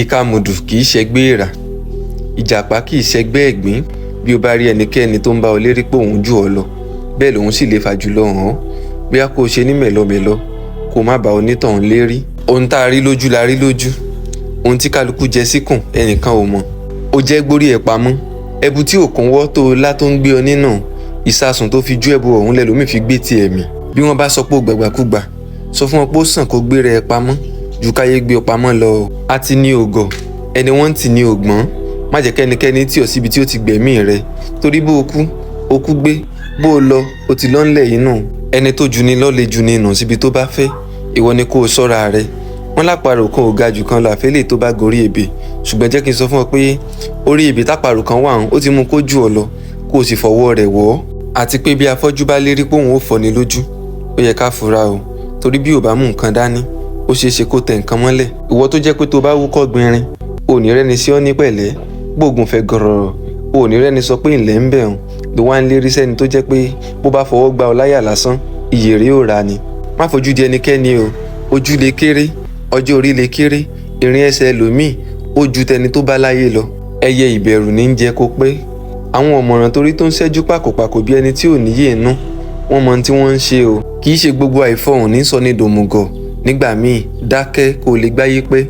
Ìkàmùdù kì í ṣẹgbẹ́ èèrà, ìjàpá kì í ṣẹgbẹ́ ẹ̀gbín. Bí o bá rí ẹnikẹ́ni tó ń bá ọ lérí pé òun jù ọ́ lọ, bẹ́ẹ̀ lòun sì lè fàjùlọ hàn ọ́, bóyá kó o ṣe ní mẹ̀lọmẹ̀lọ, kó o má bá onítọ̀hún lérí. Ohun tá a rí lójú la rí lójú, ohun tí kálukú jẹ síkùn ẹnìkan ò mọ̀. Ó jẹ́ gbórí ẹ̀ pamọ́, ẹbu tí ò kúnwọ́ tó o lá tó ń gbé ọ nínú, ìsasùn tó fi jú ẹbu ọ̀hún lẹlòmíì fi gbé tiẹ̀ mì. Bí wọ́n bá sọ pé o gbàgbàkúgbà, sọ fún wọn pé ó sàn kó gbéra ẹ pamọ́ ju káyé gbé ọ pamọ́ lọ. A ti ní ògọ̀, ẹni wọ́n ń tì ní ògbọ́n. Má jẹ́ kẹ́nikẹ́ni tì ọ́ síbi tí ó ti gbẹ̀mí rẹ, torí bó o kú, o kú gbé, bó o lọ, o ti lọ ńlẹ̀ yìí nù. Ẹni tó ju ni lọ lè ju ni nù síbi tó bá fẹ́, ìwọ ni kó o ṣọ́ra rẹ. Wọ́n láparò kan ò ga jù kan lọ àfẹ́lẹ́ tó bá gorí ebè, ṣùgbọ́n jẹ́ kí n sọ fún ọ pé orí ebè táparò kan wà ń, ó ti mú kó jù ọ lọ, kó o sì fọwọ́ rẹ̀ wọ̀ ọ́. Àti pé bí afọ́jú bá lérí pé òun ó fọ́ni lójú, ó yẹ ká fura o, torí bí ò bá mú nǹkan dání, ó ṣeé ṣe kó tẹ nǹkan mọ́lẹ̀. Ìwọ tó jẹ́ pé tó bá wúkọ́ gbinrin, o ò ní rẹ́ni sí ọ ní pẹ̀lẹ́, gbóògùn fẹ́ gọ̀rọ̀rọ̀, o ò ní rẹ́ni sọ pé ńlẹ̀ ń bẹ̀ ọ́n, ló wá ń lérí sẹ́ni tó jẹ́ pé bó bá fọwọ́ gbá ọ láyà lásán, iyè rẹ̀ ò ra ni. Má fojú di ẹnikẹ́ni o, ojú lè kéré, ọjọ́ orí lè kéré, ìrìn ẹsẹ̀ ẹlòmíì ó ju tẹni tó bá láyé lọ. Ẹyẹ ìbẹ̀rù ní ń jẹ kó pé. Àwọn ọ̀mọ̀ràn torí tó ń ṣẹ́jú pàkòpàkò bí ẹni tí ò níyè inú, wọ́n mọ ohun tí wọ́n ń ṣe o. Kì í ṣe gbogbo àìfọhùn ní sọ ní dòmùgọ̀. Nígbà míì, dákẹ́ kó o lè gbáyé pẹ́.